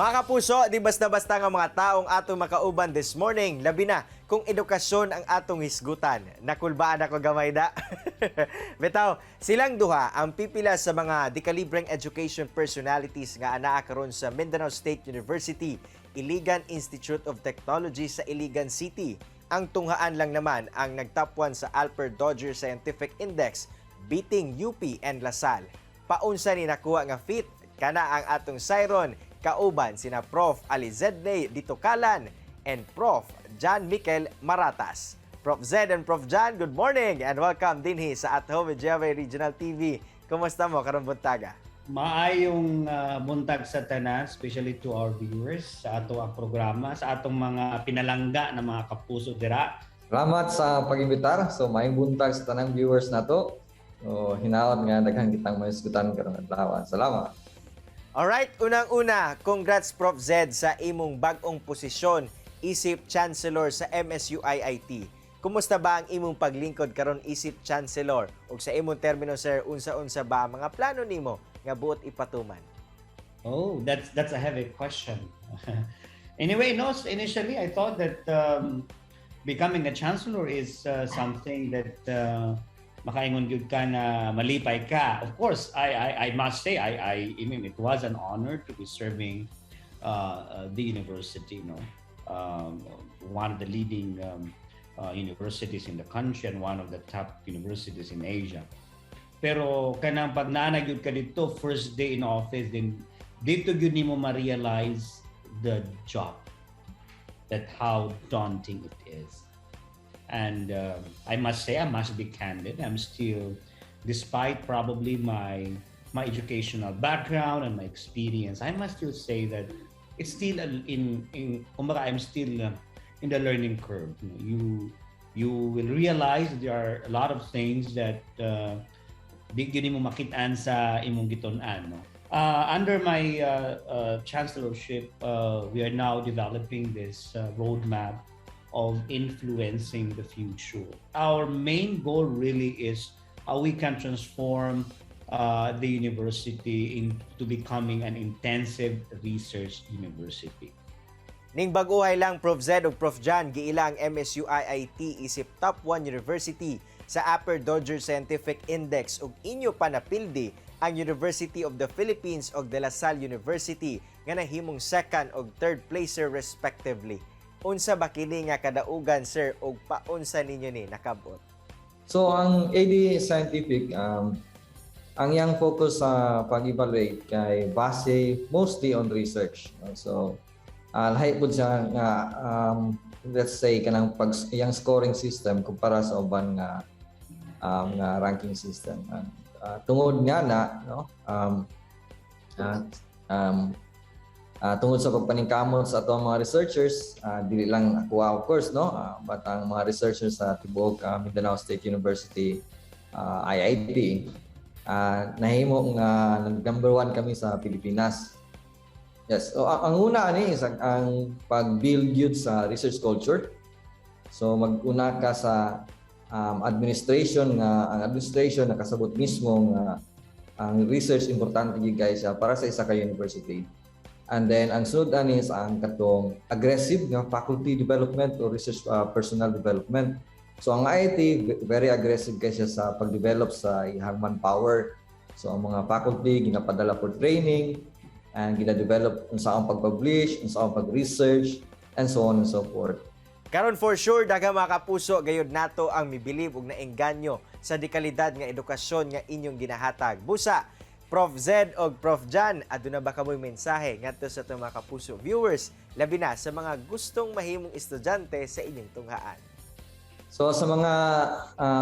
Mga kapuso, di basta-basta nga mga taong atong makauban this morning, labi na kung edukasyon ang atong hisgutan. Nakulbaan ako gamay da. Bitaw, silang duha ang pipila sa mga dekalibreng education personalities nga anaa karon sa Mindanao State University, Iligan Institute of Technology sa Iligan City. Ang tunghaan lang naman ang nag-top 1 sa Alper Dodger Scientific Index, beating UP and La Salle. Paunsa ni nakuha nga feat? Kana ang atong sayron kauban sina Prof. Alizedney Ditucalan and Prof. John Mikel Maratas. Prof. Zed and Prof. John, good morning and welcome dinhi sa At Home with GMA Regional TV. Kumusta mo karong buntaga? Maayong buntag sa tanan, especially to our viewers sa ato ang programa, sa atong mga pinalangga na mga kapuso dira. Salamat sa pag-imbitar. So maayong buntag sa tanang viewers nato. So hinaot nga daghan kitang mahisgutan karong adlaw. Salamat. Alright, unang-una, congrats, Prof. Zed, sa imong bag-ong posisyon isip Chancellor sa MSU IIT. Kumusta ba ang imong paglingkod karon isip Chancellor? Ug sa imong termino, sir, unsa-unsa ba ang mga plano nimo nga buot ipatuman? Oh, that's a heavy question. Anyway, no, initially I thought that becoming a chancellor is something that makaingon gyud ka na malipay ka. Of course, I must say I mean, it was an honor to be serving the university, one of the leading universities in the country and one of the top universities in Asia. Pero kanang pag naa na gyud ka didto, first day in office, then didto gyud nimo ma-realize the job, that how daunting it is. And I must say, I must be candid. I'm still, despite probably my educational background and my experience, I must still say that it's still in kumbaga, I'm still in the learning curve. You will realize there are a lot of things that di gyud mo makitaan sa imong gitun-an, no? Under my chancellorship, we are now developing this roadmap of influencing the future. Our main goal really is how we can transform the university into becoming an intensive research university. Ning bag-ohay lang, Prof Zed ug Prof John, giila ang MSU IIT isip top 1 university sa Upper Dodger Scientific Index ug inyo pa napildi ang University of the Philippines ug De La Salle University nga nahimong second ug third placer respectively. Unsa ba kini nga kadaugan, sir, ug paunsa ninyo ni nakabot? So ang AD Scientific, ang iyang focus sa pag-evaluate kay base mostly on research, no? So lahi pud siya nga let's say kanang pag iyang scoring system kumpara sa uban nga ranking system. And tungod nga na, no, tungod sa pagpaningkamot sa atong mga researchers, dili lang ako, of course, no, but ang mga researchers sa tibuok Mindanao State University IIT, nahimo nga number one kami sa Pilipinas. Yes. So ang una ani is ang pag-build yun sa research culture. So mag-una ka sa administration nga ang administration nakasabot mismo nga ang research importante gyud kaayo siya para sa isa ka university. And then ang sunod ani is ang katong aggressive nga faculty development or research personnel development. So ang IIT, very aggressive kay siya sa pag-develop sa iyang manpower. So ang mga faculty ginapadala for training and gina-develop unsa ang pag-publish, unsa ang pag-research and so on and so forth. Karon, for sure daghang mga kapuso gayud nato ang mibilib ug naengganyo sa dekalidad nga edukasyon nga inyong ginahatag. Busa, Prof Zed og Prof John, aduna ba kamoy mensahe ngadto sa atong mga kapuso viewers, labi na sa mga gustong mahimong estudyante sa inyong tunghaan? So sa mga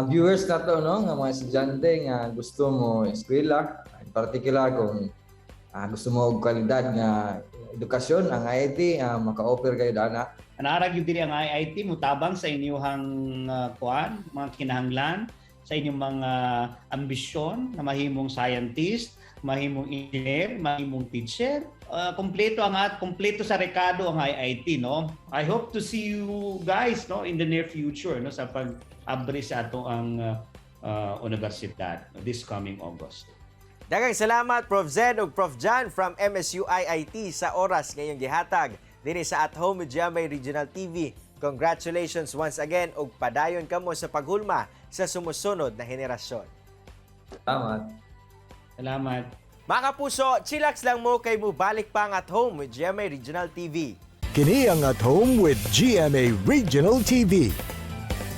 viewers nato, no, nga mga estudyante nga gusto mo eskwela, in particular kung gusto mo og kalidad nga edukasyon, ang IIT maka-offer kayo dana. Naa ra gyud diri ang IIT mutabang sa inyong kuan, mga kinahanglan, sa inyong mga ambisyon na mahimong scientist, mahimong engineer, mahimong teacher. Kompleto ang at kompleto sa rekado ang IIT, no. I hope to see you guys, no, in the near future, no, sa pag-abri sa ato ang universidad this coming August. Daghang salamat, Prof Zed ug Prof John from MSU IIT, sa oras nga inyong gihatag dinhi sa At Home with GMA Regional TV. Congratulations once again ug padayon kamo sa paghulma sa sumusunod na henerasyon. Salamat. Salamat. Mga kapuso, chillax lang mo kay mubalik pa ang At Home with GMA Regional TV. Kini ang At Home with GMA Regional TV.